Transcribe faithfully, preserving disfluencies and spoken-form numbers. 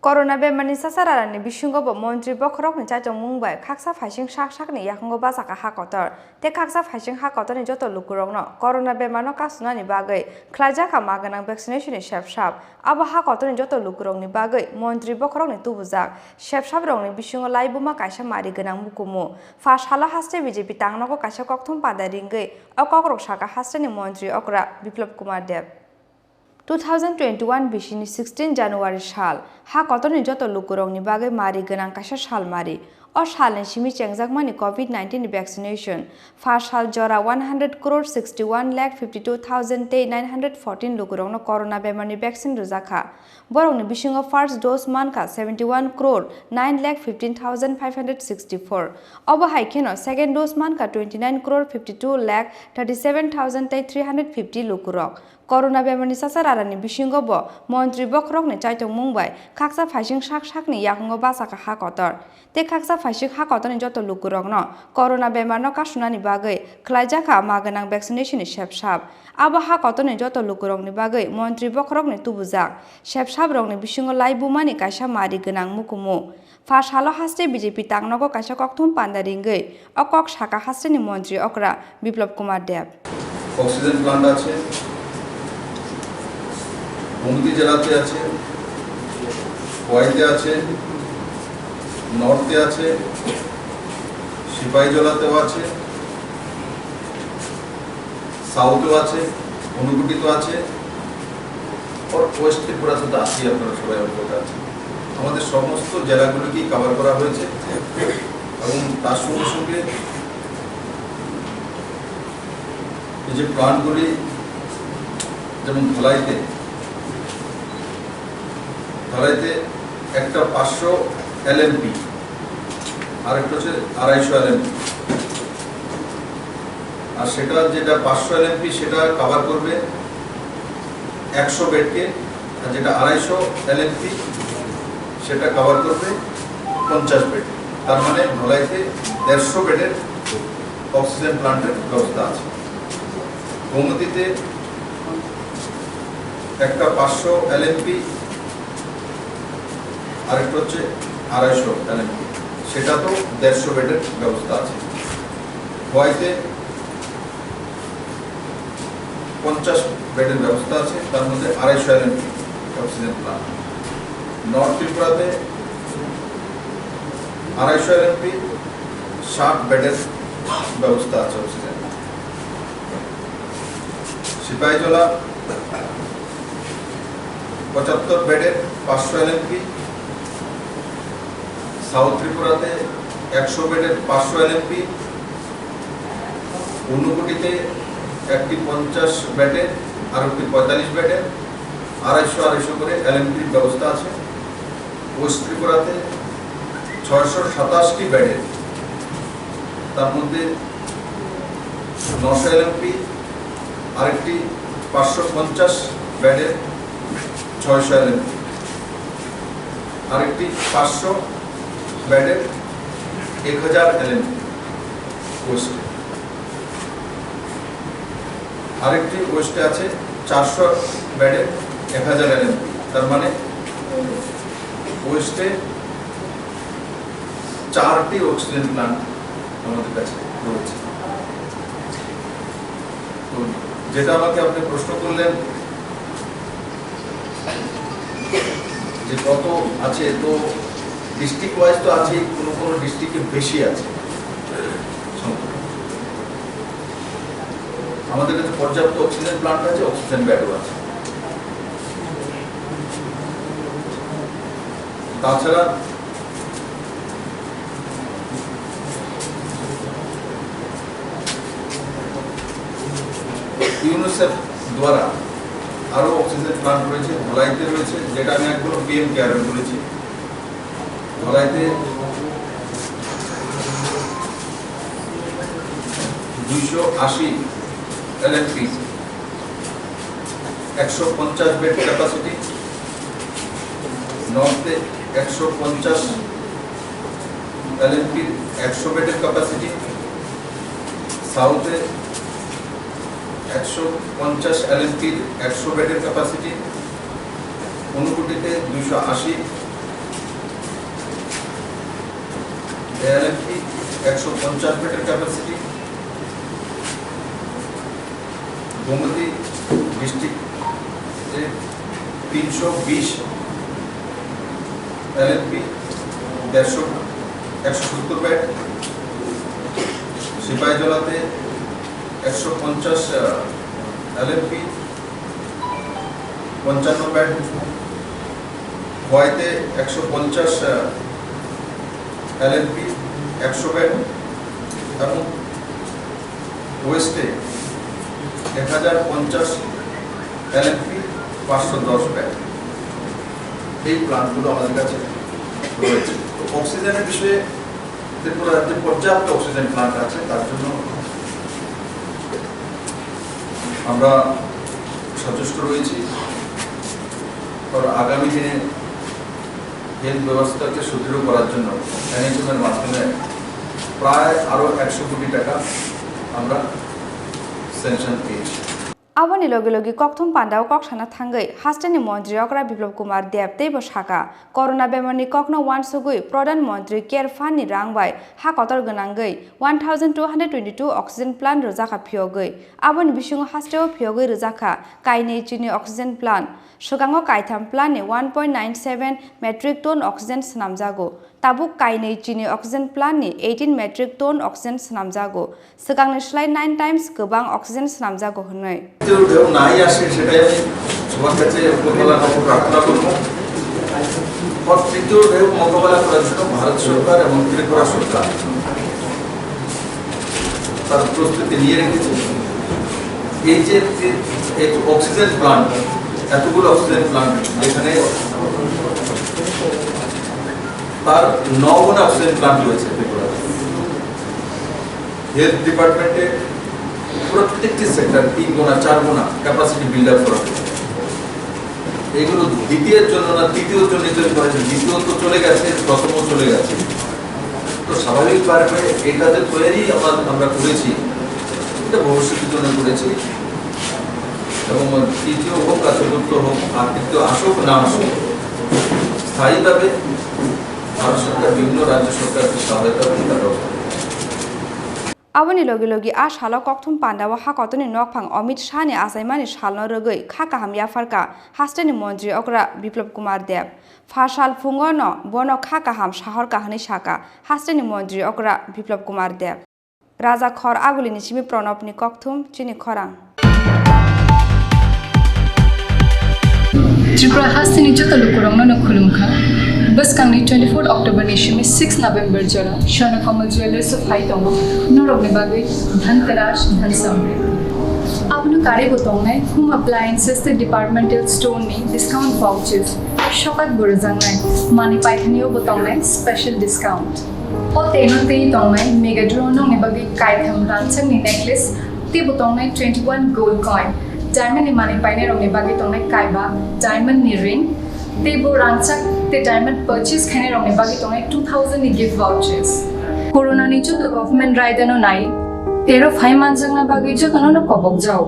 Corona bemarni chasararani bisingo bo montri bokhorokni chaitokmung bai khaksa phaising sak sakni yakungo bachakha ha kotor. Tei khaksa phaising ha kotorni joto lukurokno corona bemarno kasunani bagwi khlaijakha ma gwnang vaccination-ni sepsap. Abo ha kotorni joto lukurokni bagwi montri bokhorokni tubujak sepsaprokni bisingo laibuma kaisa mari gwnang mukumu. Pha salo haste B J P tangnogo kaisa kokthum panda ringwi o kokrok sakha hasteni montri okra Biplab Kumar Deb. Two thousand twenty-one bisini sixteen January sal, ha kotorni joto lukurokni bagwi mari gwnang kaisa sal mari. O salni simi chengjakmani covid nineteen ni vaccination. Pha sal jora one hundred crore sixty-one lakh fifty-two thousand tei nine hundred fourteen lukurokno corona bemarni vaccine rwjakha. Borokni bisingo first dose mankha seventy-one crore nine lakh fifteen thousand five hundred sixty-four. Obo hai kheno second dose mankha twenty-nine crore fifty-two lakh thirty-seven thousand tei three hundred fifty lukurok. Corona bemarni chasararani bisingo bo montri bokhorokni chaitokmung bai khaksa phaising sak sakni yakungo bachakha ha kotor. Tei khaksa phaising ha kotorni joto lukurokno corona bemarno kasunani bagwi khlaijakha ma gwnang vaccination-ni sepsap. Abo ha kotorni joto lukurokni bagwi montri bokhorokni tubujak sepsaprokni bisingo laibumani kaisa mari gwnang mukumu. Pha salo haste B J P tangnogo kaisa kokthum panda ringwi o kok sakha hasteni montri okra Biplab Kumar Deb. Oxygen plant আছে, গোমতী জেলাতে আছে, খোয়াইতে আছে, নর্থে আছে, সিপাহীজলাতেও আছে, সাউথেও আছে, ঊনকোটিতেও আছে, আর ওয়েস্ট ত্রিপুরাতে তো আছেই, আপনারা সবাই অবগত আছেন। আমাদের সমস্ত জেলাগুলোকেই কভার করা হয়েছে এবং তার সঙ্গে সঙ্গে এই যে প্ল্যান্টগুলি, যেমন ধলাইতে, ধলাইতে একটা পাঁচশো এলএমপি, আর একটা হচ্ছে আড়াইশো এলএমপি। আর সেটা যেটা পাঁচশো এলএমপি, সেটা কভার করবে একশো বেডকে, আর যেটা আড়াইশো এলএমপি, সেটা কভার করবে পঞ্চাশ বেড। তার মানে ধলাইতে দেড়শো বেডের অক্সিজেন প্ল্যান্টের ব্যবস্থা আছে। গোমতীতে একটা পাঁচশো এলএমপি, আরেকটা হচ্ছে আড়াইশো এলএমপি, সেটা তো দেড়শো বেডের ব্যবস্থা আছে। খোয়াইতে পঞ্চাশ বেডের ব্যবস্থা আছে, তার মধ্যে আড়াইশো এলএমপি অক্সিজেন প্ল্যান্ট। নর্থ ত্রিপুরাতে আড়াইশো এলএমপি, ষাট বেডের ব্যবস্থা আছে অক্সিজেন। সিপাহীজলা পঁচাত্তর বেডের পাঁচশো এলএমপি, সাউথ ত্রিপুরাতে একশো বেডের পাঁচশো এলএমপি, ঊনকোটিতে একটি পঞ্চাশ বেডের আর একটি পঁয়তাল্লিশ বেডের আড়াইশো আড়াইশো করে এলএমপির ব্যবস্থা আছে। ওয়েস্ট ত্রিপুরাতে ছয়শো সাতাশটি বেডের, তার মধ্যে নশো এলএমপি, আরেকটি পাঁচশো পঞ্চাশ বেডের ছয়শো এলএমপি, আরেকটি পাঁচশো বেডের এক হাজার এলএমপি ওয়েস্টে। আরেকটি ওয়েস্টে আছে চারশো বেডের এক হাজার এলএমপি। তার মানে ওয়েস্টে চারটি অক্সিজেন প্ল্যান্ট আমাদের কাছে রয়েছে। তো যেটা আমাকে আপনি প্রশ্ন করলেন যে কত আছে, তো ডিস্ট্রিক্ট ওয়াইজ তো আছে, কোনো কোনো ডিস্ট্রিক্টে বেশি আছে সংখ্যা। আমাদের কাছে পর্যাপ্ত অক্সিজেন প্ল্যান্ট আছে, অক্সিজেন বেডও আছে। তাছাড়া ইউনিসেফ দ্বারা আরও অক্সিজেন প্ল্যান্ট রয়েছে, ধলাইতে রয়েছে, যেটা আমি একগুলো পিএম কেয়ারে বলেছি। ধলাইতে দুইশো আশি এলএমপি, একশো পঞ্চাশ বেড ক্যাপাসিটি, নর্থে একশো পঞ্চাশ এলএমপির একশো বেডের ক্যাপাসিটি, সাউথে একশো পঞ্চাশ এলএমপির একশো বেডের ক্যাপাসিটি, ঊনকোটিতে দুইশো আশি এলএমপি একশো পঞ্চাশ বেডের ক্যাপাসিটি, গোমতী ডিস্ট্রিক্টে তিনশো বিশ এলএমপি, দেড়শো, একশো সত্তর বেড, সিপাহীজলাতে একশো পঞ্চাশ এলএমপি, পঞ্চান্ন বেড, খোয়াইতে একশো পঞ্চাশ এলএমপি, একশো বেড এবং ওয়েস্টে এক হাজার পঞ্চাশ এলএমপি, পাঁচশো দশ বেড। এই প্ল্যান্টগুলো আমাদের কাছে রয়েছে। তো অক্সিজেনের বিষয়ে ত্রিপুরা রাজ্যে পর্যাপ্ত অক্সিজেন প্ল্যান্ট আছে, তার জন্য আমরা সচেষ্ট রয়েছি। কারণ আগামী দিনে হেলথ ব্যবস্থাকে সুদৃঢ় করার জন্য এনএইচএম এর মাধ্যমে প্রায় আরও একশো কোটি টাকা আমরা স্যাংশন পেয়েছি। Aboni logi logi kokthum pandao kok sana thangwi hasteni montri okra Biplab Kumar Deb teibo saka, Corona bemarni kokno uansugwi Pradhan Montri Care Fund ni rang bai ha kotor gwnangwi one thousand two hundred twenty-two oxygen plant rwjakha phiyogwi. Aboni bisingo hasteo phiyogwi rwjakha kainwi chini oxygen plant. Swkango kaitham plant ni one point nine seven metric ton oxygen swnamjago. Tabuk kainwi chini oxygen plant ni eighteen metric ton oxygen swnamjago. Swkangni slai nine times kwbang oxygen swnamjago hwnwi. তৃতীয় ঢেউ নাই আসে, সেটাই আমি সবার কাছে উপরওয়ালার কাছে প্রার্থনা করব। আর তৃতীয় ঢেউ মোকাবেলা করার জন্য ভারত সরকার এবং ত্রিপুরা সরকার তার প্রস্তুতি নিয়ে রেখেছে। এই যে, এই যে অক্সিজেন প্ল্যান্ট, এতগুলো অক্সিজেন প্ল্যান্ট, যেখানে তার নগুণ অক্সিজেন প্ল্যান্ট রয়েছে ত্রিপুরাতে। হেলথ ডিপার্টমেন্টে প্রত্যেকটি সেক্টর তিন গুণা, চার গুণা ক্যাপাসিটি বিল্ড আপ করা হয়েছে। এগুলো দ্বিতীয়ের জন্য না, তৃতীয়র জন্য তৈরি করা হয়েছে। দ্বিতীয় তো চলে গেছে, প্রথমও চলে গেছে। তো স্বাভাবিকভাবে এটা যে তৈরি আমরা, আমরা করেছি, এটা ভবিষ্যতের জন্য করেছি। এবং তৃতীয় হোক আর চতুর্থ হোক, আর তৃতীয় আসুক না আসুক, স্থায়ীভাবে ভারত সরকার, বিভিন্ন রাজ্য সরকারকে সহায়তা এবং তার ব্যবস্থা করবে। Aboni logi logi a salo kokthum pandao ha kotorni nokphang Amit Shah ni achaimani salno rwgwi kha kaham yapharkha hasteni montri okra Biplab Kumar Deb. Pha sal phungo no bono kha kaham sahorkha hwnwi sakha hasteni montri okra Biplab Kumar Deb. Raja Khor Agulini simi Pranabni kokthum chini khorang. Tripura hasteni joto lukurokno no khulumkha. Bwskangni twenty-fourth October ni simi six November jora Swarna Kamal Jewellers o phai tongo norokni bagwi Dhanteras, Dhan Samriddhi. Abono karwi bo tongnai Home Appliances tei Departmental Store ni discount vouchers. Sokat bo rwjaknai manwi paithani o bo tongnai special discount. O teno tei tongnai Mega Draw nokni bagwi kaitham rangchakni necklace, tei bo tongnai twenty-one gold coin, diamond ni manwi painairokni bagwi tongnai kaiba diamond ni ring, tei bo rangchak tei diamond purchase khainairokni bagwi tongnai two thousand ni gift vouchers. Corona ni joto government raidano nai, tero phai manjakna bagwi jotono no kobok jao.